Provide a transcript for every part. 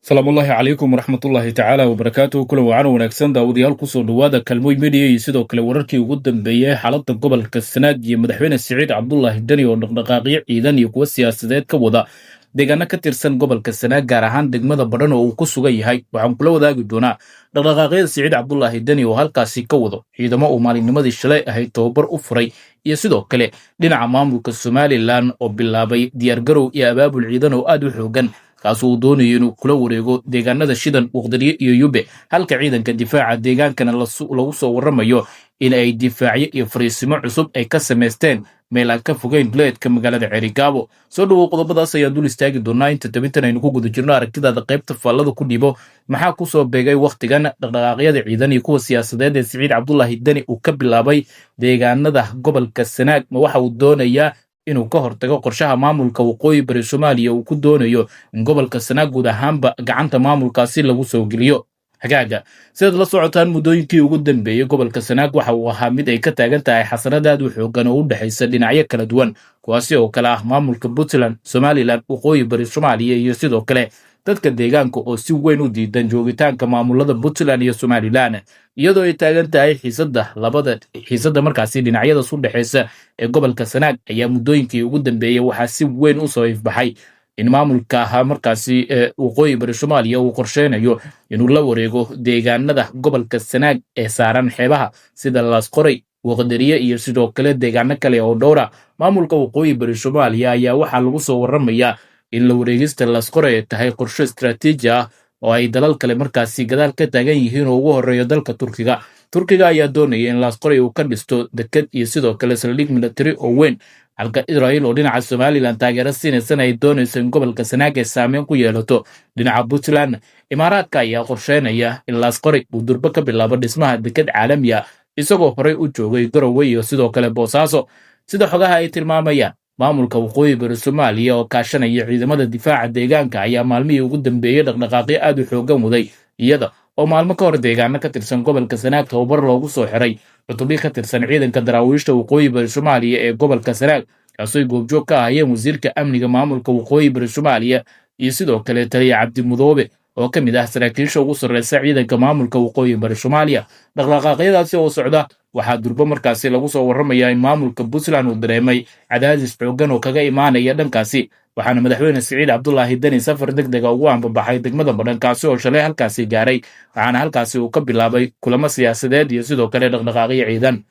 Salaamullaahi calaykum waraxmatullaahi tacaala wabarakaatuhu. Kulan wacan wanaagsan, daawadayaal, kusoo dhowaada Kalmoy Media iyo sidoo kale wararkii ugu dambeeyey xaaladda gobolka Sanaag iyo madaxweyne Siciid Cabdulaahi Deni oo dhaqdhaqaaqyo ciidan iyo kuwo siyaasadeed ka wada deegaano ka tirsan gobolka Sanaag, gaar ahaan degmada Badhan oo uu ku sugan yahay. Waxaan kula wadaagi doonaa dhaqdhaqaaqyada Siciid Cabdulaahi Deni oo halkaasi ka wado ciidamo uu maalinnimadii shalay ahayd tababar u furay, iyo sidoo kale dhinaca maamulka Somalilan oo bilaabay diyaargarow iyo abaabul ciidan oo aad u xoogan, kaas uu doonayo inuu kula wareego deegaanada Shidan, Waqdariye iyo Yube, halka ciidanka difaaca deegaankana lagu soo warramayo in ay difaacyo iyo fariisimo cusub ay ka samaysteen meel aan ka fogeyn duleedka magaalada Ceerigaabo. Soo dhowow, qodobadaas ayaan dul istaagi doonaa inta tabintan aynu ku guda jirno. Aragtidaada qaybta faallada ku dhibo. Maxaa ku soo beegay wakhtigan dhaqdhaqaaqyada ciidan iyo kuwa siyaasadeed ee Siciid Cabdulaahi Deni uu ka bilaabay deegaanada gobolka Sanaag? Ma waxa uu doonayaa inuu ka hortago qorshaha maamulka Waqooyi Bari Soomaaliya uu ku doonayo in gobolka Sanaag guud ahaanba gacanta maamulkaasi lagu soo geliyo? Hagaaga, sidaad la socotaan, muddooyinkii ugu dambeeyey gobolka Sanaag waxa uu ahaa mid ay ka taagan tahay xasarad aad u xoogan oo u dhexaysa dhinacyo kala duwan, kuwaasi oo kale ah maamulka Puntland, Somalilan, Waqooyi Bari Soomaaliya iyo sidoo kale dadka deegaanka oo si weyn u diidan joogitaanka maamulada Puntland iyo Somalilan. Iyadoo ay taagan tahay xiisadda labada xiisadda markaasi dhinacyadaas u dhexaysa ee gobolka Sanaag, ayaa muddooyinkii ugu dambeeyey waxaa si weyn u soo ifbaxay in maamulka ahaa markaasi Waqooyi Bari Soomaaliya uu qorsheynayo inuu la wareego deegaanada gobolka Sanaag ee saaran xeebaha, sida Laasqoray, Waqdariye iyo sidoo kale deegaano kale oo dhowra. Maamulka Waqooyi Bari Soomaaliya ayaa waxaa lagu soo warramayaa in la wareegista Laasqoray ay tahay qorsho istaraatiiji ah oo ay dalal kale markaasi gadaal ka taagan yihiin, oo ugu horreeyo dalka Turkiga. Turkiga ayaa doonaya in Laasqoray uu ka dhisto deked iyo sidoo kale saldhig military oo weyn, halka Israel oo dhinaca Somalilan taageero siinaysana ay doonayso in gobolka Sanaag ay saameyn ku yeelato. Dhinaca Puntland, Imaaraadka ayaa qorsheynaya in Laasqoray uu durbo ka bilaabo dhismaha deked caalami ah, isagoo horey u joogay Garowe iyo sidoo kale Boosaaso. Sida xogaha ay tilmaamayaan, maamulka Waqooyi Bari Soomaaliya oo kaashanaya ciidamada difaaca deegaanka ayaa maalmihii ugu dambeeyey dhaqdhaqaaqyo aad u xoogan waday, iyada oo maalmo ka hor deegaano ka tirsan gobolka Sanaag tababar loogu soo xiray cutubyo ka tirsan ciidanka daraawiishta Waqooyi Bari Soomaaliya ee gobolka Sanaag, kaasooy goobjoog ka ahayeen wasiirka amniga maamulka Waqooyi Bari Soomaaliya iyo sidoo kale taliya Cabdimudoobe oo ka mid ah saraakiisha ugu sarreysa ciidanka maamulka Waqooyi Bari Soomaaliya. Dhaqdhaqaaqyadaasi oo socda, waxaa durbo markaasi lagu soo warramayaa in maamulka Puntland uu dareemay cadaadis xooggan oo kaga imaanaya dhankaasi, waxaana madaxweyne Siciid Cabdulaahi Deni safar deg dega ugu ambabaxay degmada Badhan, kaasi oo shalay halkaasi gaaray, waxaana halkaasi uu ka bilaabay kulamo siyaasadeed iyo sidoo kale dhaqdhaqaaqyo ciidan.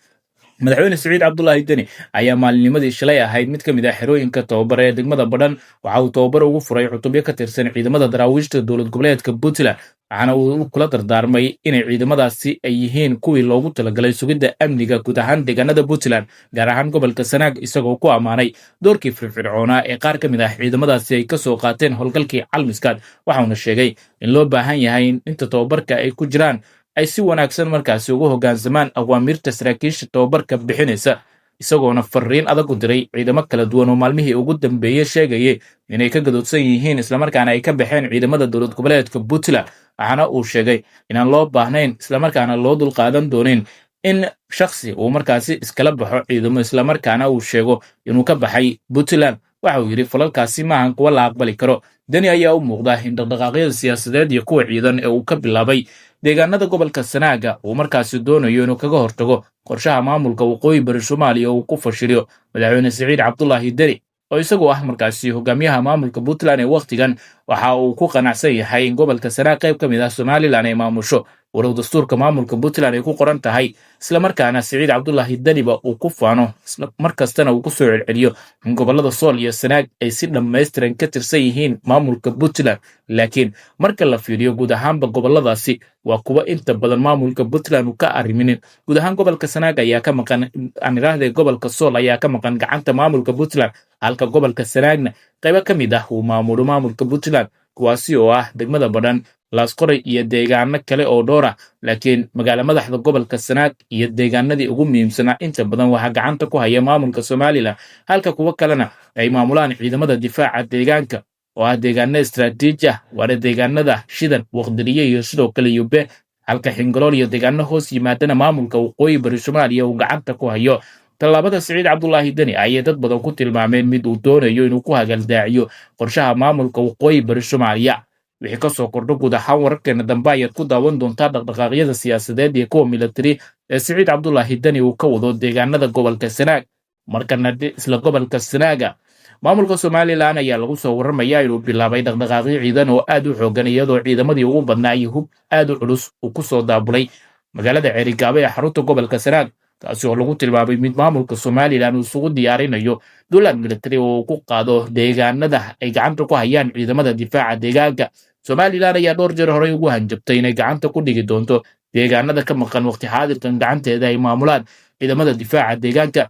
Madaxweyne Siciid Cabdulaahi Deni ayaa maalinnimadii shalay ahayd mid ka mid ah xerooyinka tababar ee degmada Badhan waxa uu tababar ugu furay cutubyo ka tirsan ciidamada daraawiishta dowlad goboleedka Puntland, waxaana uu kula dardaarmay inay ciidamadaasi ay yihiin kuwii loogu talagalay sugidda amniga guud ahaan deegaanada Puntland, gaar ahaan gobolka Sanaag, isagoo ku ammaanay doorkii firfircoonaa ee qaar ka mid ah ciidamadaasi ay ka soo qaateen howlgalkii Calmiskaad. Waxauna sheegay in loo baahan yahay in inta tababarka ay ku jiraan ay si wanaagsan markaasi ugu hoggaansamaan awaamiirta saraakiisha tababarka bixinaysa, isagoona fariin adag u diray ciidamo kala duwan oo maalmihii ugu dambeeyey sheegayay inay ka gadoodsan yihiin islamarkaana ay ka baxeen ciidamada dowlad goboleedka Puntland. Waxaana uu sheegay inaan loo baahnayn islamarkaana loo dulqaadan doonin in shakhsi uu markaasi iskala baxo ciidamo, islamarkaana uu sheego inuu ka baxay Puntland. Waxa uu yidhi falalkaasi maahan kuwa la aqbali karo. Deni ayaa u muuqda in dhaqdhaqaaqyada siyaasadeed iyo kuwa ciidan ee uu ka bilaabay deegaanada gobolka Sanaaga uu markaasi doonayo inuu kaga hortago qorshaha maamulka Waqooyi Bari Soomaaliya uu ku fashiliyo madaxweyne Siciid Cabdulaahi Deni, oo isagu ah markaasi hogaamiyaha maamulka Puntland ee wakhtigan. Waxa uu ku qanacsan yahay in gobolka Sanaag qayb ka mid ah Somalilan ay maamusho, walow dastuurka maamulka Puntland ay ku qoran tahay, islamarkaana Siciid Cabdulaahi Deniba uu ku faano, mar kastana uu ku soo celceliyo in gobolada Sool iyo Sanaag ay si dhammaystiran ka tirsan yihiin maamulka Puntland. Laakiin marka la fiiriyo guud ahaanba goboladaasi waa kuwa inta badan maamulka Puntland uu ka arriminin. Guud ahaan gobolka Sanaag ayaa ka maqan, aan idhaahdee gobolka Sool ayaa ka maqan gacanta maamulka Puntland, halka gobolka Sanaagna qaybo ka mid ah uu maamulo maamulka Puntland, kuwaasi oo ah degmada Badhan, Laasqoray iyo deegaano kale oo dhowr ah. Laakiin magaalo madaxda gobolka Sanaag iyo deegaanadii ugu muhiimsanaa inta badan waxaa gacanta ku haya maamulka Somalilan, halka kuwo kalena ay maamulaan ciidamada difaaca deegaanka, oo ah deegaano istaraatiiji ah, waana deegaanada Shidan, Waqdiriye iyo sidoo kale Yube, halka Xingalool iyo deegaano hoos yimaadana maamulka Waqooyi Bari Soomaaliya uu gacanta ku hayo. Tallaabada Siciid Cabdulaahi Deni ayay dad badan ku tilmaameen mid uu doonayo inuu ku hagaldaaciyo qorshaha maamulka Waqooyi Bari Soomaaliya. Wixii ka soo kordho guud ahaan wararkeena dambe ayaad ku daawan doontaa dhaqdhaqaaqyada siyaasadeed iyo kuwa militari ee Siciid Cabdulaahi Deni uu ka wado deegaanada gobolka Sanaag. Markana isla gobolka Sanaaga, maamulka Somalilan ayaa lagu soo warramayaa inuu bilaabay dhaqdhaqaaqyo ciidan oo aad u xoogan, iyadoo ciidamadii ugu badnaa iyo hub aad u culus uu ku soo daabulay magaalada Ceerigaabo ee xarunta gobolka Sanaag, taasi oo lagu tilmaamay mid maamulka Somalilan uu isugu diyaarinayo duulaan militari oo uu ku qaado deegaanada ay gacanta ku hayaan ciidamada difaaca deegaanka. Somalilan ayaa dhowr jeer horey ugu hanjabtay inay gacanta ku dhigi doonto deegaanada ka maqan waqti xaadirkan gacanteeda ay maamulaan ciidamada difaaca deegaanka.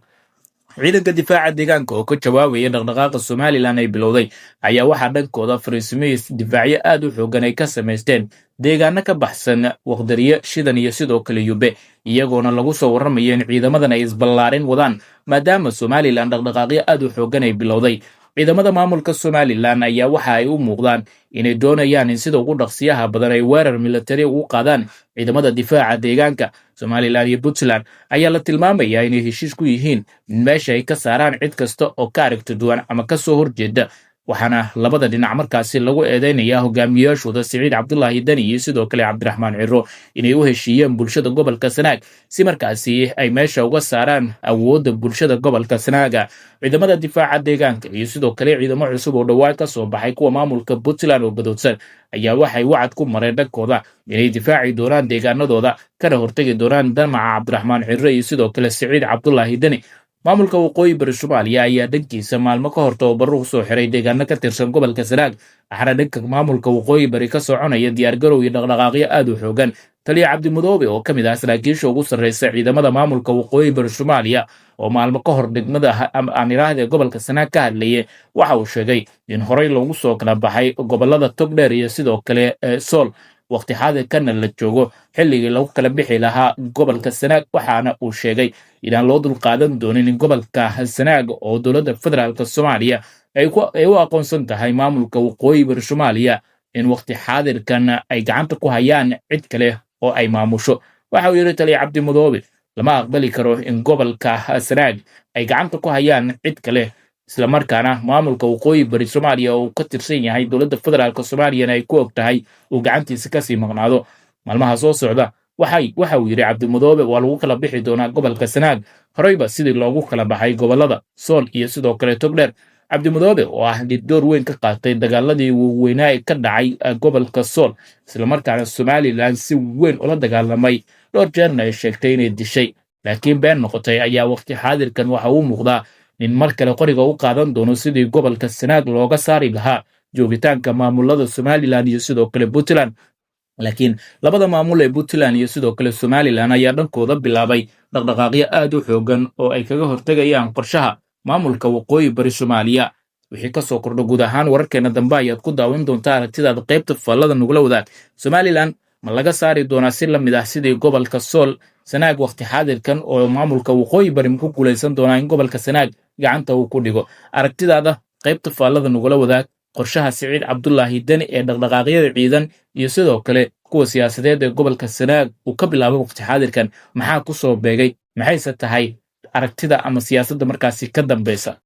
Ciidanka difaaca deegaanka oo ka jawaabaya dhaqdhaqaaqa Somalilan ay bilowday ayaa waxaa dhankooda fariisimihii difaacyo aad u xoogan ay ka samaysteen deegaano ka baxsan Waqdariye, Shidan iyo sidoo kale Yube, iyagoona lagu soo warramayo in ciidamadan ay isballaarin wadaan maadaama Somalilan dhaqdhaqaaqyo aad u xoogan ay bilowday. Ciidamada maamulka Somalilan ayaa waxa ay u muuqdaan inay doonayaan in sida ugu dhaqsiyaha badan ay weerar militari ugu qaadaan ciidamada difaaca deegaanka. Somalilan iyo Puntland ayaa la tilmaamayaa inay heshiis ku yihiin in meesha ay ka saaraan cid kasta oo ka aragti duwan ama ka soo horjeeda, waxaana labada dhinac markaasi lagu eedeynayaa hogaamiyayaashooda Siciid Cabdulaahi Deni iyo sidoo kale Cabdiraxmaan Ciro inay u heshiiyeen bulshada gobolka Sanaag si markaasi ay meesha uga saaraan awoodda bulshada gobolka Sanaaga. Ciidamada difaaca deegaanka iyo sidoo kale ciidamo cusub oo dhowaan ka soo baxay kuwa maamulka Puntland oo gadoodsan ayaa waxay wacad ku mareen dhankooda inay difaaci doonaan deegaanadooda, kana hortegi doonaan damaca Cabdiraxmaan Ciro iyo sidoo kale Siciid Cabdulaahi Deni. Maamulka Waqooyi Bari Soomaaliya ayaa dhankiisa maalmo ka hor tababaro usoo xiray deegaano ka tirsan gobolka Sanaag, waxaana dhanka maamulka Waqooyi Bari ka soconaya diyaargarow iyo dhaqdhaqaaqyo aad u xoogan. Taliya Cabdimudoobe oo ka mid ah saraakiisha ugu sarreysa ciidamada maamulka Waqooyi Bari Soomaaliya oo maalmo ka hor degmada aan iraahde gobolka Sanaag ka hadlayay, waxa uu sheegay in horey loogu soo kala baxay gobolada Togdheer iyo sidoo kale Sool, waqti xaadirkana la joogo xilligii lagu kala bixi lahaa gobolka Sanaag, waxaana uu sheegay inaan loo dulqaadan doonin in gobolka Sanaag oo dowladda federaalka Soomaaliya ay u aqoonsan tahay maamulka Waqooyi Bari Soomaaliya in waqti xaadirkan ay gacanta ku hayaan cid kale oo ay maamusho. Waxa uu yidhi taliya Cabdimudoobe, lama aqbali karo in gobolka Sanaag ay gacanta ku hayaan cid kale, islamarkaana maamulka Waqooyi Bari Soomaaliya oo uu ka tirsan yahay dowladda federaalka Soomaaliyana ay ku og tahay uu gacantiisa kasii maqnaado. Maalmaha soo socda, waxa uu yidhi Cabdimudoobe, waa lagu kala bixi doonaa gobolka Sanaag, horeyba sidii loogu kala baxay gobolada Sool iyo sidoo kale Togdheer. Cabdimudoobe oo ah mid door weyn ka qaatay dagaaladii waaweynaa ee ka dhacay gobolka Sool, islamarkaana Somalilan si weyn ula dagaalamay, dhowr jeerna ay sheegtay inay dishay laakiin been noqotay, ayaa waqti xaadirkan waxa uu muuqdaa in mar kale qoriga u qaadan doono sidii gobolka Sanaag looga saari lahaa joogitaanka maamulada Somalilan iyo sidoo kale Puntland. Laakiin labada maamul ee Puntland iyo sidoo kale Somalilan ayaa dhankooda bilaabay dhaqdhaqaaqyo aad u xoogan oo ay kaga hortegayaan qorshaha maamulka Waqooyi Bari Soomaaliya. Wixii ka soo kordho guud ahaan wararkeena dambe ayaad ku daawan doontaa. Aragtidaada qaybta faallada nagula wadaag. Somalilan ma laga saari doonaa si la mid ah sidii gobolka Sool Sanaag waqti xaadirkan, oo maamulka Waqooyi Bari maku guulaysan doonaa in gobolka Sanaag gacanta uu ku dhigo? Aragtidaada qaybta faallada nagula wadaag. Qorshaha Siciid Cabdulaahi Deni ee dhaqdhaqaaqyada ciidan iyo sidoo kale kuwa siyaasadeed ee gobolka Sanaag uu ka bilaabay waqti xaadirkan maxaa ku soo beegay? Maxayse tahay aragtida ama siyaasadda markaasi ka dambeysa?